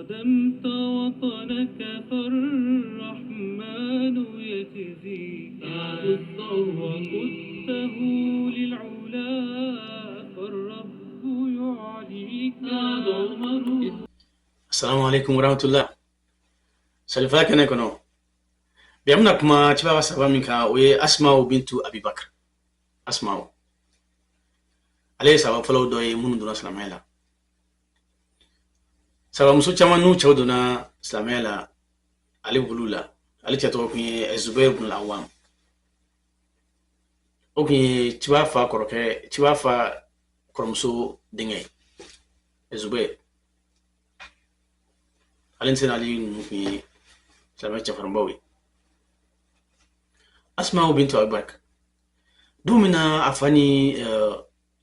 خدمت وطنك فالرحمن يجزيك، وقدته للعلا فالرب يعليك. عمر. Assalamu alaikum warahmatullah. Salifaya kɛnɛ kɔnɔ bi, an bɛna kuma ciba ka sahaba min kan, o ye Asma'u bintu Abibakar. Asma'u, ale ye sahaba fɔlɔw dɔ ye minnu donna silamɛya la. Sahabamuso caman n'u cɛw donna silamɛya la, ale b'olu la. Ale cɛ tɔgɔ kun ye Zubair ibn al-Awwam. O kun ye ciba fa kɔrɔkɛ, ciba fa kɔrɔmuso denkɛ ye, Zubair. Ale ni Seyidina Ali ninnu kun ye silamɛ cɛfarinbaw ye. Asma'u bintu Abubakar, don min na a fa ni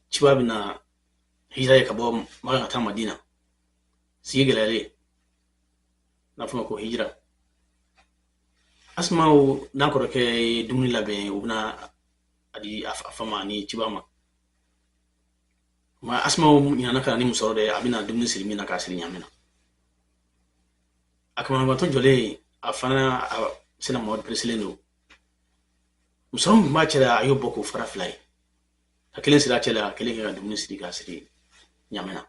ciba bɛna hijira ye ka bɔ Maka ka taa Madina, sigi gɛlɛyalen, n'a fɔ ma ko hijira, Asma'u n'a kɔrɔkɛ ye dumuni labɛn, u bɛna a di a fa ma ani ciba ma. Ma Asma'u ɲinana ka na ni musɔrɔ dɛ, a bɛna dumuni siri min na k'a siri ɲamina. A kamanagatɔ jɔlen, a fana a sina Mamadu pereselen don. Musɔrɔ min tun b'a cɛ la, a y'o bɔ k'o fara fila ye, ka kelen siri a cɛ la, ka kelen kɛ ka dumuni siri k'a siri ɲamina.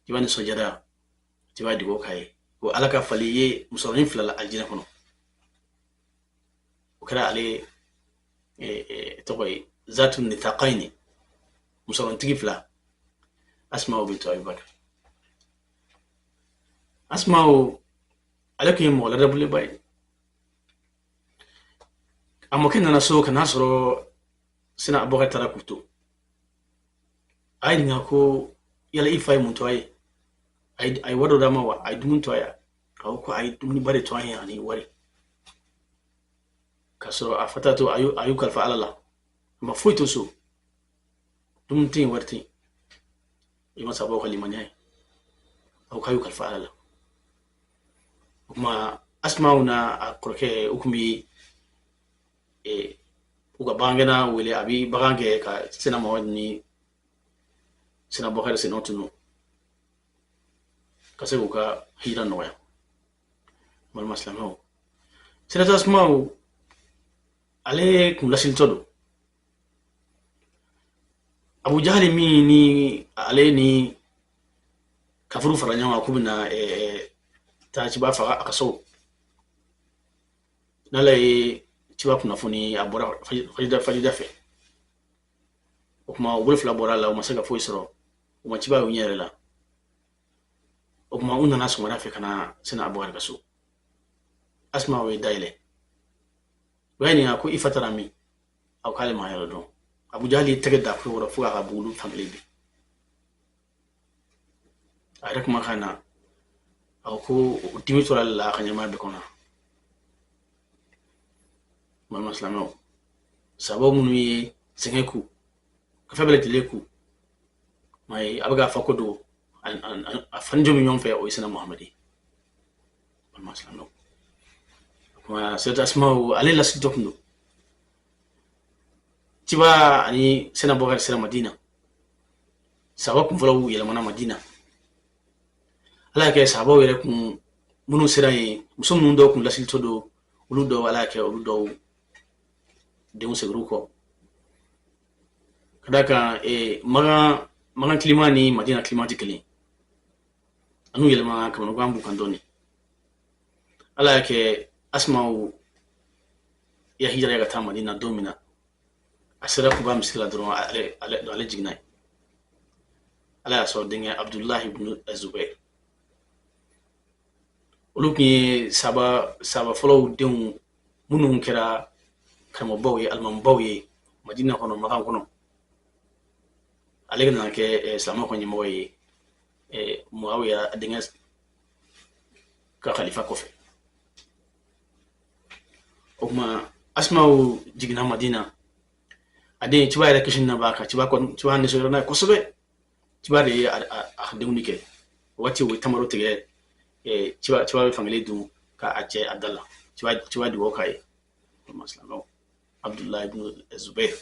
Ciba nisɔndiyara. Ciba ye dugawu k'a ye ko Ala ka fali ye musɔrɔnin fila la alijinɛ kɔnɔ. O kɛra ale tɔgɔ ye Zatu Nitaqayni, musɔrɔntigi fila, Asma'u bintu Abubakar. Asma'u, ale tun ye mɔgɔ ladabulenba ye. A mɔkɛ nana so ka n'a sɔrɔ Sina Abubakar taara k'u to. A y'a ɲininka ko yala i fa ye mun to a ye? A ye wari dɔ d'a ma wa? A ye dumuni to a ye? A ko ko a ye dumuniba de to an ye ani wari. K'a sɔrɔ a fa to a y'u kalifa Ala la, a ma foyi to so, dumuni tɛ yen, wari tɛ yen. I ma sababu ka limaniya ye, a ko k'a y'u kalifa Ala la. O tuma Asma'u n'a a kɔrɔkɛ, u tun bɛ u ka bagangɛnna wele, a bɛ bagan kɛ ka Sina Mamadu ni Sina Bakari sennɔ tunu ka se k'u ka hijira nɔgɔya. Balima silamɛw, Sina Asma'u, ale kun lasilitɔ don. Abu Jahali min ni ale ni kafuru fara ɲɔgɔn kan k'u bɛna taa ciba faga a ka so, n'Ala ye ciba kunnafoni, a bɔra fajida fɛ. O tuma u bolo fila bɔra a la, u ma se ka foyi sɔrɔ, u ma ciba y'u ɲɛ yɛrɛ la. O tuma u nana sɔgɔmada fɛ ka na Sina Abubakar ka so. Asma'u ye dayɛlɛ, u y'a ɲininka ko i fa taara min? A ko k'ale m'a yɔrɔ dɔn. Abu Jahali ye tɛgɛ da kulo kɔrɔ fo k'a ka bugulu fankelen bin. A yɛrɛ kumakan na, a ko ko o dimi tora ale la a ka ɲɛnamaya bɛɛ kɔnɔ. Balima silamɛw, sababu minnu ye sɛgɛn ku ka fɛn bɛɛ lajɛlen ku, maa ye, a bɛ k'a fɔ ko don a fani jɔ bɛ ɲɔgɔn fɛ, o ye Sina Muhamadi ye. Balima silamɛw, kuma Seyida Asma'u, ale lasigitɔ tun don. Ciba ani Sina Bakari sera Madina, sahaba kunfɔlɔw yɛlɛmana Madina. Ala y'a kɛ sahabaw yɛrɛ kun minnu sera yen, muso minnu dɔw kun lasilitɔ don, olu dɔw, Ala y'a kɛ olu dɔw denw seginna kɔ, ka d'a kan Makan climat ni Madina climat tɛ kelen. An'u yɛlɛmana, kamanagan b'u kan dɔɔnin. Ala y'a kɛ Asma'u ya hijira ka taa Madina don min na, a sera Kuba misiri la dɔrɔn, ale jiginna yen. Ala y'a sɔrɔ denkɛ Abdulahi ibn Zubair, olu tun ye saba fɔlɔw denw minnu kɛra karamɔgɔbaw ye, alimamubaw ye Madina kɔnɔ, Makan kɔnɔ. Ale nana kɛ silamɛw ka ɲɛmɔgɔ ye Muawiya denkɛ ka khalifa kɔfɛ. O tuma Asma'u jiginna Madina, a den ciba yɛrɛ kisi na b'a kan. Ciba kɔni, ciba nisɔndiyara n'a ye kosɛbɛ. Ciba de ye a ka denkundi kɛ. O waati u ye tamaro tigɛ, ciba bɛ fankelen dun ka a cɛ a da la. Ciba dugawu k'a ye. Silamɛw, Abdulahi ibn Zubair,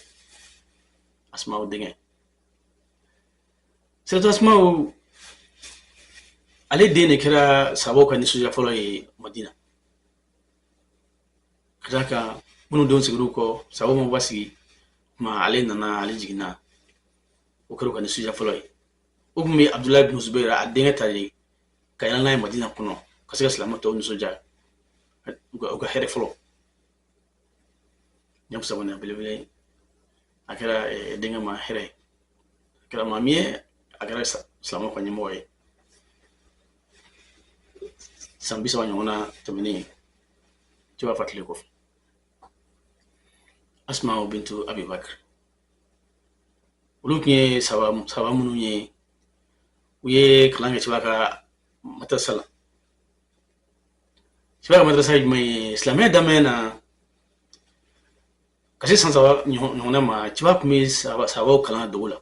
Asma'u denkɛ. Siratu Asma'u, Ale den de kɛra sahabaw ka nisɔndiya fɔlɔ ye Madina, ka d'a kan minnu denw seginna u kɔ, sahabaw ma basigi tuma ale nana, ale jiginna, o kɛra u ka nisɔndiya fɔlɔ ye. O tun bɛ Abudulayi bin Zubayr a denkɛ ta de ka yɛlɛ n'a ye Madina kɔnɔ, ka se ka silamɛ tɔw nisɔndiya, u ka hɛrɛ fɔlɔ. Ɲɛ sabanan belebele, a kɛra denkɛ ma hɛrɛ ye, a kɛra maa min ye, a kɛra silamɛw ka ɲɛmɔgɔ ye san 30 ɲɔgɔnna tɛmɛnen ciba fatulen kɔfɛ. Asma bintu Abibakar, olu tun ye saba minnu ye, u ye kalan kɛ ciba ka madrasa la. Ciba ka madrasa ye jumɛn ye? Silamɛya daminɛ na ka se san 3 ɲɔgɔnna ma, ciba tun bɛ sahabaw kalan dogo la.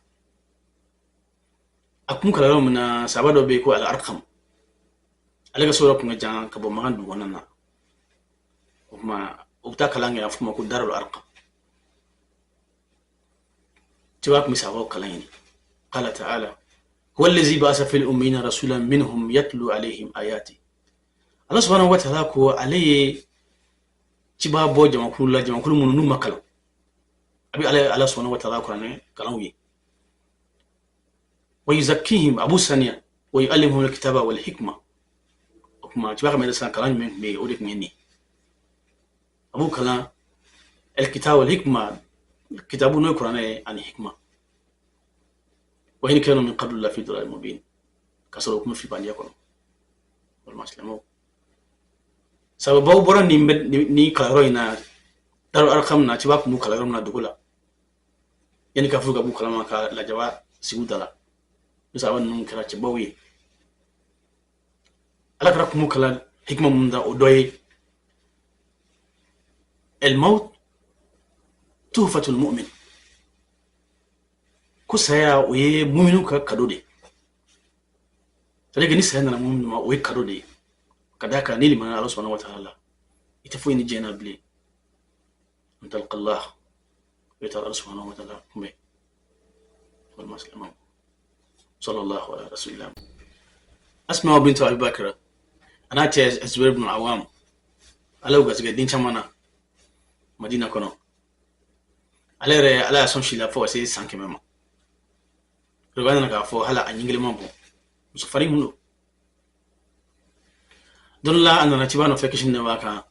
A kun kalan yɔrɔ min na, sahaba dɔ bɛ yen ko Al Arkam, ale ka so yɔrɔ tun ka jan ka bɔ Makan dugu kɔnɔna na. O tuma u bɛ taa kalan kɛ, a fɔ o ma ko Darul Arkam. Ciba tun bɛ sahabaw kalan yen. Qala ta'ala huwa allazi ba'asa fil ummiyina rasulan minhum yatlu alayhim ayati. Ala subhanahu wa ta'ala ko ale ye ciba bɔ jamakulu la, jamakulu minnu n'u ma kalan, a bɛ ala subhanahu wa ta'ala kuranɛ kalan u ye. Wa yuzakkihim, a b'u saniya, wa yu'allimuhum alkitaba wal hikma. O tuma ciba ka madrasa kalan jumɛn tun bɛ yen? O de tun ye nin ye, a b'u kalan alkitaba wal hikma, kitabu n'o ye kuranɛ ye ani hikma. Wa in kanu min qablu lafi dalalin mubin, ka sɔrɔ u tun bɛ filibaliya kɔnɔ. Walima silamɛw sababaw bɔra nin kalanyɔrɔ in na, Darul Arkam na, ciba tun b'u kalan yɔrɔ min na dugu la, yanni kafiriw ka b'u kalama ka lajaba sigi u da la. Ni sahaba ninnu kɛra cɛbaw ye, ala kira tun b'u kalan hikma mun da, o dɔ ye al-maut tuhfatul mu'min, ko saya o ye muminu ka kado de ye. C'est à dire que ni saya nana muminu ma, o ye kado de ye, ka d'a kan ni limaniya Ala subhanahu wa ta'ala la, i tɛ foyi ni diɲɛ na bilen. An talqa Allah, i bɛ taa Ala subhanahu wa ta'ala kunbɛn. Walima silamɛw, sallallahu ala rasulillah. Asma bintu Abubakar a n'a cɛ Zubair ibn Awam, Ala y'u garisɛgɛ den caman na Madina kɔnɔ. Ale yɛrɛ, Ala y'a sɔn si la fo ka se san 100 ma. Riwaya nana k'a fɔ hali a ɲin kelen ma bɔn, muso farin kun don. Don dɔ la, a nana ciba nɔfɛ, kisi ni nɛɛma b'a kan.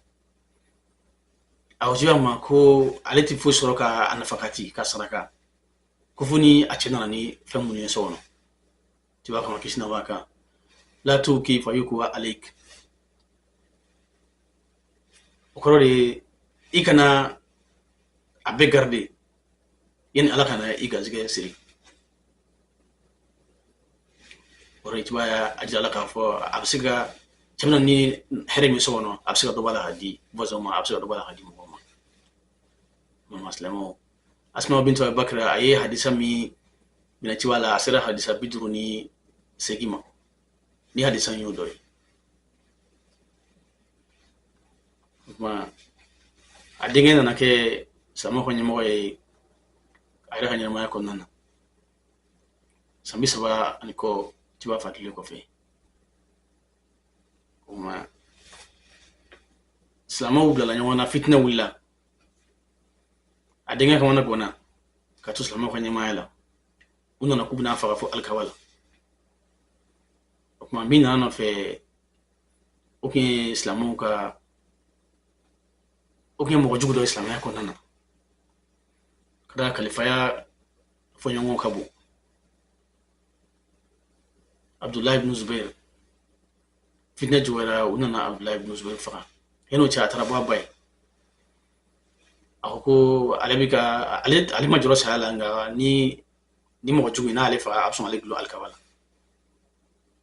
A ko ciba ma ko ale tɛ foyi sɔrɔ ka a nafakati ka saraka, ko fo ni a cɛ nana ni fɛn minnu ye so kɔnɔ. Ciba kama, kisi nɛɛma b'a kan, la tuki fa yukwa alik. O kɔrɔ de ye i kana a bɛɛ garder yanni Ala kana i garisɛgɛ siri. O kɔrɔ ye ciba y'a jira la k'a fɔ a bɛ se ka cɛ bɛna ni hɛrɛ min so kɔnɔ, a bɛ se ka dɔ b'a la ka di voisin ma, a bɛ se ka dɔ b'a la ka di mɔgɔw ma. Mama silamɛw, Asma bintu Abubakar a ye hadisa min minɛ ciba la, a sera hadisa 58 ma. Ni hadisa in y'o dɔ ye. O tuma a denkɛ nana kɛ silamɛw ka ɲɛmɔgɔ ye a yɛrɛ ka ɲɛnamaya kɔnɔna na, san 30 ani kɔ ciba fatulen kɔfɛ. O tuma silamɛw bilala ɲɔgɔn na, fitinɛ wulila, a denkɛ kamana ganna ka to silamɛw ka ɲɛmaaya la. U nana k'u bɛna faga fo alikaba la. O tuma min nana nɔfɛ, o tun ye silamɛw ka, o tun ye mɔgɔ jugu dɔ ye silamɛya kɔnɔna na, ka da kalifaya fɔɲɔgɔn ka bon, Abdulahi ibn Zubair. Fitinɛ juguyara, u nana Abdulahi ibn Zubair faga. Yan'o cɛ, a taara bɔ a ba ye, a ko ko ale bɛ ka ale ma jɔrɔ saya la, nka ni mɔgɔ jugu n'ale faga, a bɛ sɔn ale gulon alikaba la.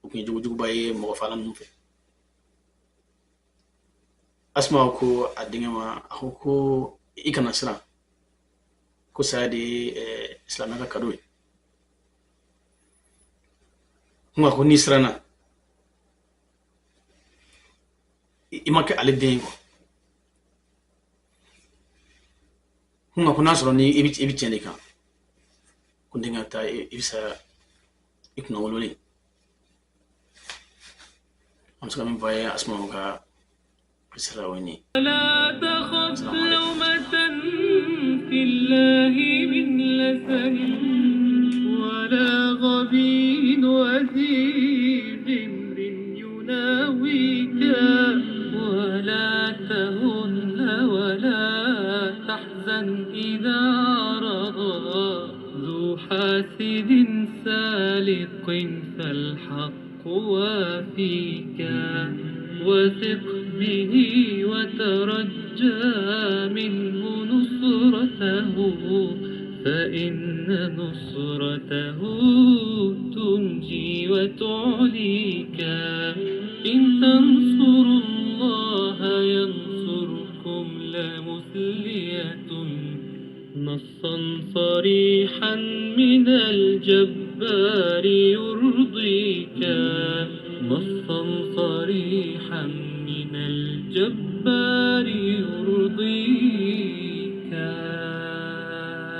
O tun ye jogojuguba ye mɔgɔ fagala ninnu fɛ. Asma ko a denkɛ ma, a ko ko i kana siran, ko saya de ye silamɛ ka kado ye. Nka ko n'i siranna, i ma kɛ ale den ye kuwa. Nka ko n'a sɔrɔ ni i bɛ tiɲɛ de kan, ko n denkɛ taa, i bɛ saya i kunna wololen. An bɛ se ka min fɔ a ye Asmawu ka kisira o ye nin ye. لا تخف السلام عليكم. لومة في الله من لسن ولا غبي وذي غمر يناويك، ولا تهن ولا تحزن إذا رضى ذو حاسد سالق، فالحق وافيك. وثق به وترجى منه نصرته، فإن نصرته تنجي وتعليك. إن تنصروا الله ينصركم لمثلية، نصا صريحا من الجبار يرضيك، نصا صريحا من الجبار يرضيك.